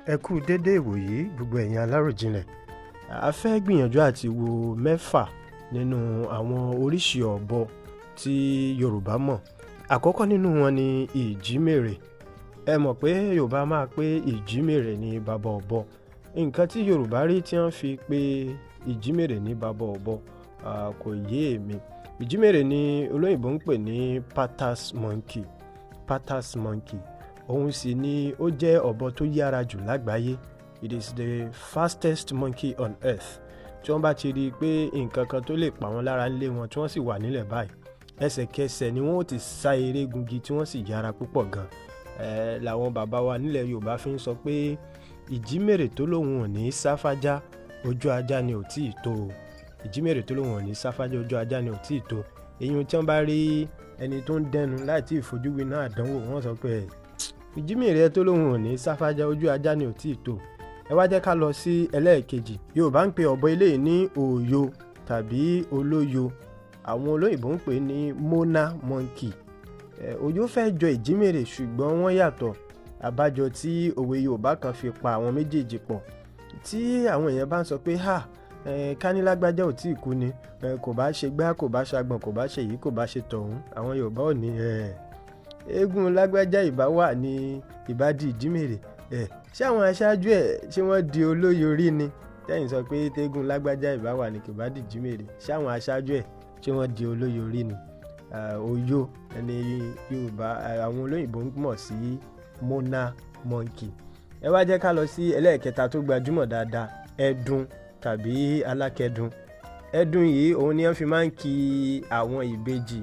Ẹ kú dédé ìwòyí gbogbo ẹ̀yin aláròjinlẹ̀. A fẹ́ gbìyànjú àti wo mẹ́fà nínú àwọn oríṣi ọ̀bọ tí Yorùbá mọ̀. Àkọ́kọ́ nínú wọn ni ìjímèrè. Ẹ mọ̀ pé Yorùbá máa pé ìjímèrè ní baba ọ̀bọ. Nǹkan tí Yorùbá rí tí wọ́n fi pé ìjímèrè ní baba ọ̀bọ kò yé èmi. Ìjímèrè ni olóyìnbo ń pè ní patas monkey. Patas monkey. Òun sì ni ó jẹ́ ọ̀bọ tó yára jù lágbàáyé. It is the fastest monkey on earth. Tí wọ́n bá ti rí i pé nǹkan kan tó lè pa wọ́n lára ń lé wọn tí wọ́n sì wà nílẹ̀ báyìí, ẹsẹ̀kẹsẹ̀ ni wọ́n ó ti sá eré gungi tí wọ́n sì yára púpọ̀ gan. Làwọn bàbá wa nílẹ̀ Yorùbá fi ń sọ pé ìjímèrè tó lóun ò ní sáfájá, ojú ajá ni ò tí ì tó o. Ìjímèrè tó lóun ò ní sáfájá, ojú ajá ni ò tí ì tó. Èyí tí wọ́n bá rí ẹni tó ń dẹnu láì tí ì fojú winá àdánwò, wọ́n sọ pé ìjímèrè tó lóun ò ní sáfájá, ojú ajá ni ò tí ì tó. Ẹ wá jẹ́ ká lọ sí ẹlẹ́ẹ̀kejì. Yorùbá ń pe ọ̀bọ eléyìí ní òòyo tàbí olóyo. Àwọn olóyìnbó ń pè ní mona monkey. Òòyo fẹ́ jọ ìjímèrè ṣùgbọ́n wọ́n yàtọ̀. Àbájọ tí òwe Yorùbá kan fi pa àwọn méjèèjì pọ̀. Tí àwọn èèyàn bá ń sọ pé ha, kánílágbájá ò tí ì kú ni, kò bá ṣe gbá, kò bá ṣagbọ̀n, kò bá ṣe èyí, kò bá ṣe tọ̀hún. Àwọn Yorùbá ò ní eégún lágbájá ìbá wà ní ìbá di ìjímèrè. Ṣé àwọn aṣáájú ẹ̀ ṣé wọ́n di olóyo rí ni? Tẹ́yìn sọ pé tẹ́gùn lágbájá ìbá wà ní kò bá di ìjímèrè. Ṣé àwọn aṣáájú ẹ̀ ṣé wọ́n di olóyo rí ni? Òòyo ẹni Yorùbá àwọn olóyìnbó ń mọ̀ sí mona monkey. Ẹ wá jẹ́ ká lọ sí ẹlẹ́ẹ̀kẹta tó gbajúmọ̀ dáadáa, ẹdun tàbí alákẹ́dun. Ẹdun yìí òun ni wọ́n fi máa ń kí àwọn ìbejì.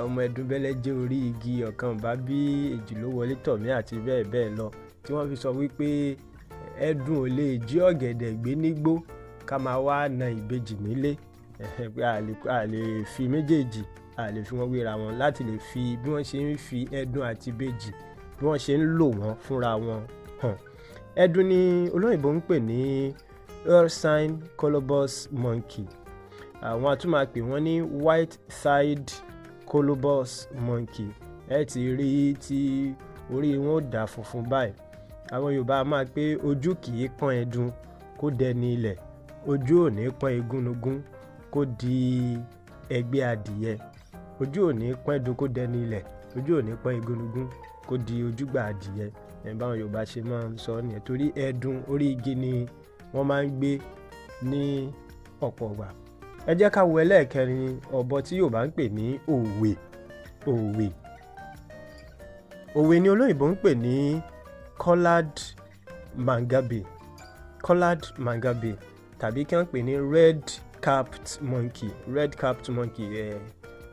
Ọmọ ẹdun bẹ́lẹ́ jẹ́ orí igi, ọ̀kan bá bí èjì ló wọlé tọ̀mí àti bẹ́ẹ̀ bẹ́ẹ̀ lọ, tí wọ́n fi sọ wípé ẹdun ò lè jí ọ̀gẹ̀dẹ̀ gbé nígbó ká máa wá na ìbejì nílé. Pé a lè fi méjèèjì, a lè fi wọ́n wéra wọn láti lè fi bí wọ́n ṣe ń fi ẹdun àti ìbejì bí wọ́n ṣe ń lò wọ́n fúnra wọn hàn. Ẹdun ni olóyìnbó ń pè ní Ursine colobus monkey. Àwọn a tún máa pè wọ́n ní white-thighed colobus monkey. Ẹ ti rí tí orí wọn ó dà funfun báyìí. Àwọn Yorùbá máa pé ojú kì í pọ́n ẹdun kó dẹni ilẹ̀, ojú ò ní pọ́n igúnnugún kó di ẹgbẹ́ adìyẹ. Ojú ò ní pọ́n ẹdun kó dẹni ilẹ̀, ojú ò ní pọ́n igúnnugún kó di ojúgbà adìyẹ. Báwọn Yorùbá ṣe máa ń sọ nìyẹn, torí ẹdun orí igi ni wọ́n máa ń gbé ní ọ̀pọ̀ ìgbà. Ẹ jẹ́ ká wo ẹlẹ́ẹ̀kẹrin ọ̀bọ tí Yorùbá ń pè ní òwe. Òwe. Òwe ni olóyìnbó ń pè ní collared mangabe. Collared mangabe tàbí kí wọ́n pè ní red capped monkey. Red capped monkey,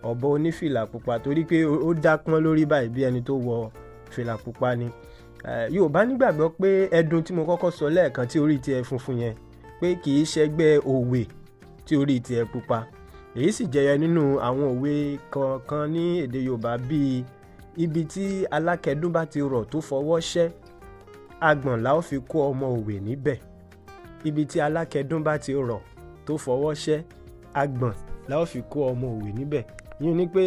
ọ̀bọ onífìlà pupa, torí pé ó dápọ́n lórí báyìí bí ẹni tó wọ fìlà pupa ni. Yorùbá nígbàgbọ́ pé ẹdun tí mo kọ́kọ́ sọ lẹ́ẹ̀kan tí orí tiẹ̀ funfun yẹn pé kì í ṣẹgbẹ́ òwe tí orí tiẹ̀ pupa. Èyí sì jẹyọ nínú àwọn òwe kọ̀ọ̀kan ní èdè Yorùbá bíi ibi tí alákẹ́dùn bá ti rọ̀ tó fọwọ́ ṣẹ́, agbọ̀n la ó fi kó ọmọ òwe níbẹ̀. Ibi tí alákẹ́dùn bá ti rọ̀ tó fọwọ́ ṣẹ́, agbọ̀n la ó fi kó ọmọ òwe níbẹ̀. Ìyẹn ni pé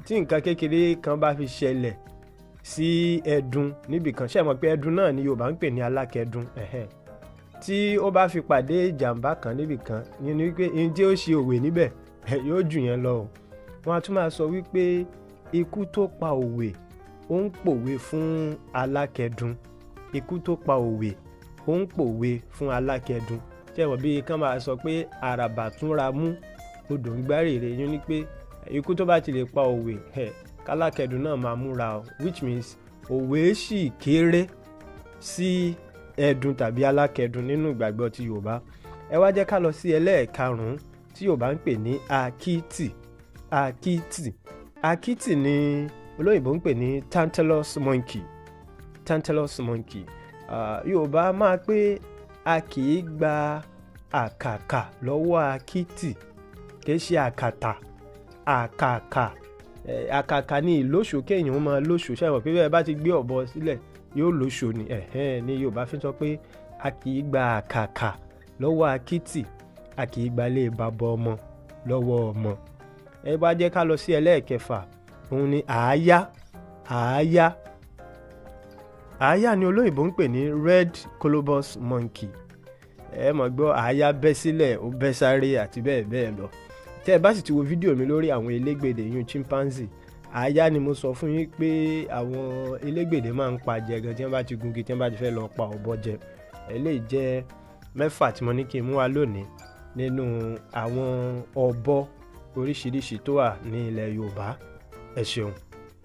tí nǹkan kékeré kan bá fi ṣẹlẹ̀ sí ẹdun níbìkan, ṣé ẹ mọ̀ pé ẹdun náà ni Yorùbá ń pè ní alákẹ́dùn. Tí ó bá fi pàdé ìjàmbá kan níbìkan, ìyẹn ni wípé ihun tí ó ṣe òwe níbẹ̀ yóò jù yẹn lọ o. Wọ́n á tún máa sọ wípé ikú tó pa òwe ó ń pòwe fún alákẹ́dùn. Ikú tó pa òwe ó ń pòwe fún alákẹ́dùn. Ṣé ẹ mọ̀ bí kán máa sọ pé àràbà túnra mú odò ń gbárèrè, ìyẹn ni pé ikú tó bá ti lè pa òwe, kálákẹ́dùn náà máa múra o, which means òwe sì kéré sí ẹdun tàbí alákẹ́dùn nínú ìgbàgbọ́ ti Yorùbá. Ẹ wá jẹ́ ká lọ sí ẹlẹ́ẹ̀karùn-ún tí Yorùbá ń pè ní akítì. Akítì. Akítì ni olóyìnbó ń pè ní Tantalus monkey. Tantalus monkey. Yorùbá máa pé a kì í gba àkàkà lọ́wọ́ akítì. Kì í ṣe àkàtà, àkàkà. Àkàkà ni ìlóṣò, kéèyàn máa lóṣò. Ṣé ẹ mọ̀ pé bẹ́ẹ̀ bá ti gbé ọ̀bọ sílẹ̀ yóò lóṣò ni. Ní Yorùbá fi sọ pé a kì í gba àkàkà lọ́wọ́ akítì, a kì í gba ilé baba ọmọ lọ́wọ́ ọmọ. Ẹ bá jẹ́ ká lọ sí ẹlẹ́ẹ̀kẹfà, òun ni àáyá. Àáyá. Àáyá ni olóyìnbó ń pè ní red colobus monkey. Ẹ mọ̀ gbọ́ àáyá bẹ́ sílẹ̀, ó bẹ́ sáré àti bẹ́ẹ̀ bẹ́ẹ̀ lọ. Tẹ́ ẹ bá sì ti wo fídíò mi lórí àwọn elégbèdè yún chimpanzee, àáyá ni mo sọ fún yín pé àwọn elégbèdè máa ń pa jẹ gan tí wọ́n bá ti gungi, tí wọ́n bá ti fẹ́ lọ pa ọ̀bọ jẹ. Eléyìí jẹ́ 6 tí mo ní kí n mú wá lónìí nínú àwọn ọ̀bọ oríṣiríṣi tó wà ní ilẹ̀ Yorùbá. Ẹ ṣeun.